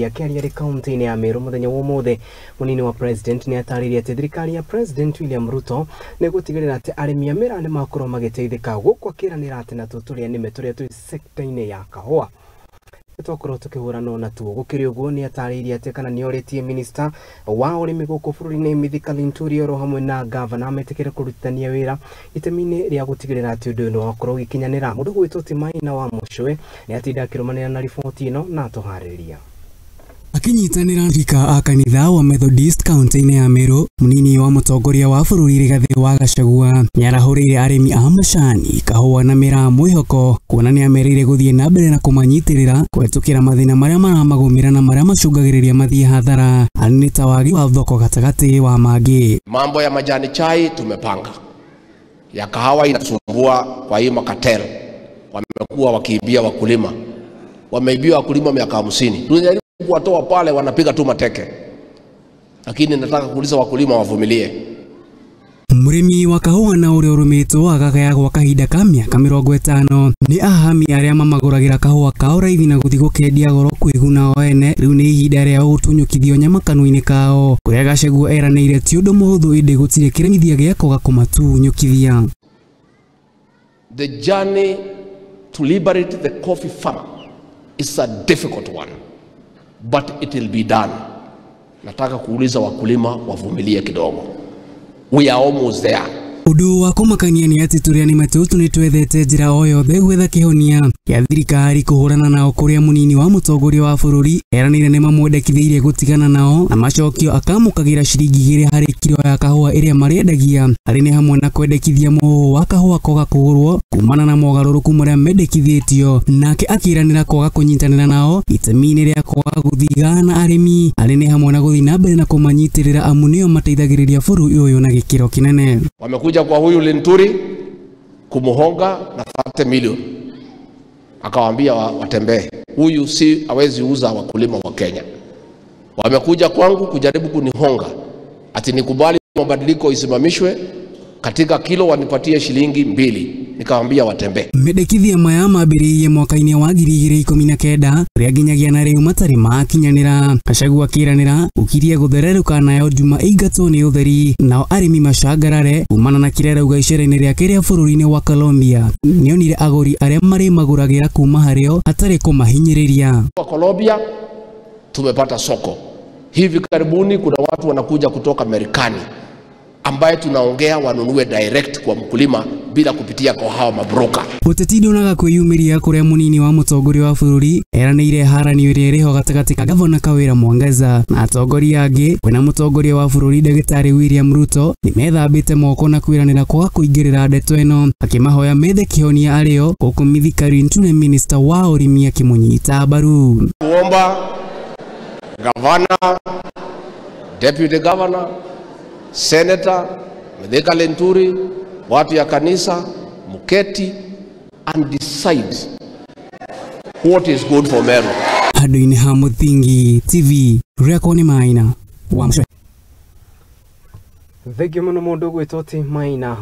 Akĩaria arĩ kaunti-inĩ ya Meru mũthenya wa ũmũthĩ, mũnini wa president nĩ atarĩirie atĩ thirikari ya President William Ruto nĩ gũtigĩrĩra atĩ arĩmi a mĩraa nĩ makorwo magĩteithĩka, gũkũ akĩranĩra atĩ natuo tũrĩa nĩme tũrĩa twĩ sekta-inĩ ya kahũa twakorwo tukĩhũranwo natuo. Gũkĩrĩ ũguo, nĩ atarĩirie atĩ kana nĩ orĩtie minista wa ũrĩmi gũkũ bũrũri-inĩ Mithika Linturi oro hamwe na gavana metĩkĩre kũrutithania wĩra itemi-inĩ rĩa gũtigĩrĩra atĩ ũndũ ũyũ nĩ wakorwo ũgĩkinyanĩra. Mũndũ gwĩtwo Timaina wa Mũcwe nĩ atinda akĩrũmanĩra na riboti ĩno na atũharĩria. Akinyitanĩra rika a kanitha wa Methodist kaunti-inĩ ya Meru, mũnini wa mũtongoria wa bũrũri Rigathĩ wa Gachagua nĩarahũrĩire arĩmi a macani, kahũa na mĩraa mwĩhoko, kuona nĩamerĩire gũthiĩ na mbere na kũmanyitĩrĩra kũhetũkĩra mathĩna marĩa maramagũmĩra na marĩa macũngagĩrĩria mathiĩ hathara, nĩ ta wagi wa thoko gatagatĩ wa mangĩ. Mambo ya majani chai tumepanga, ya kahawa inasumbua kwa hii makatel, wamekuwa wakiibia wakulima, wameibia wakulima miaka 50. Tunajaribu kuwatoa pale, wanapiga tu mateke, lakini nataka kuuliza wakulima wavumilie. Mũrĩmi wa kahũa na ũrĩa ũrũmĩtwo agagaya gwa kahinda ka mĩaka 50 nĩ ahami arĩa mamagũragĩra kahũa kao raithi na gũthiĩ gũkendia goro kwĩguna o ene. Rĩu nĩ ihinda rĩao gũtunyũkithio nyama kanua-inĩ kao, kũrĩa Gachagua eranĩire ti ũndũ mũhũthũ, ĩndĩ gũtirĩ kĩremithia gĩa kwaga kũmatunyũkithia. The journey to liberate the coffee farmer is a difficult one, but it will be done. Nataka kuuliza wakulima wavumilie kidogo. We are almost there. Ũndũ wa kũmakania nĩ atĩ tũrĩa nĩme tũtũ nĩ twethete njĩra o yothe gwetha kĩhonia kĩa thirikari kũhũrana nao, kũrĩa mũnini wa mũtongoria wa bũrũri eranĩire nĩ mamwendekithĩirie gũtigana nao na macokio akamũkagĩra ciringi 2 harĩ kiro ya kahũa ĩrĩa marĩendagia, harĩ nĩ hamwe na kwendekithia mũhũhũ wa kahũa kwaga kũgũrwo kumana na mogarũrũku marĩa mendekithĩtio, nake akĩranĩra kwaga kũnyitanĩra nao itemi-inĩ rĩa kwaga gũthigana arĩmi, harĩ nĩ hamwe na gũthiĩ na mbere na kũmanyitĩrĩra amu nĩo mateithagĩrĩria bũrũri ũyũ na gĩkĩro kĩnene. Wamekuja kwa huyu Linturi kumuhonga na 30 million, akawaambia watembee, huyu si hawezi uza wakulima wa Kenya. Wamekuja kwangu kujaribu kunihonga ati nikubali mabadiliko isimamishwe katika kilo wanipatie shilingi 2, nikawaambia watembee. Mendekithia maya mambĩrĩirie mwaka-inĩ wa 2019 kũrĩa nginyagia na rĩu matarĩ makinyanĩra. Gachagua akĩranĩra ũkirie gũthererũka nayo Juma ĩingatwo nĩ ũtheri, nao arĩmi macangarare kumana na kĩrĩa arauga icera-inĩ rĩake rĩa bũrũri-inĩ wa Colombia. Nĩonire agũri arĩa marĩmagũragĩra kuma harĩo hatarĩ kũmahinyĩrĩria. Kwa Colombia tumepata soko. Hivi karibuni kuna watu wanakuja kutoka Marekani ambaye tunaongea wanunue direct kwa mkulima bila kupitia kwa hawa mabroka. Ũteti ndonaga kwĩyumĩria kũrĩa mũnini wa mũtongoria wa bũrũri eranĩire haranio ĩrĩa ĩrĩho gatagatĩ ka gavana Kawĩra Mwangaza na atongoria angĩ, kwĩna mũtongoria wa bũrũri ndagĩtarĩ William Ruto nĩmethambĩte moko na kwĩranĩra kwaga kũingĩrĩra ndeto ĩno, akĩmahoya methe kĩhonia arĩo, gũkũ Mithika Linturi minista wa ũrĩmi akĩmũnyita mbaru. Kuomba gavana, deputy governor, senator Mithika Linturi, watu ya kanisa, muketi and decide what is good for Meru. Handũ-inĩ ha Mũthingi TV, rĩakwa nĩ Maina wa Mũcwe. Thengio mũno mũndũ gwĩtwo Ti Maina wa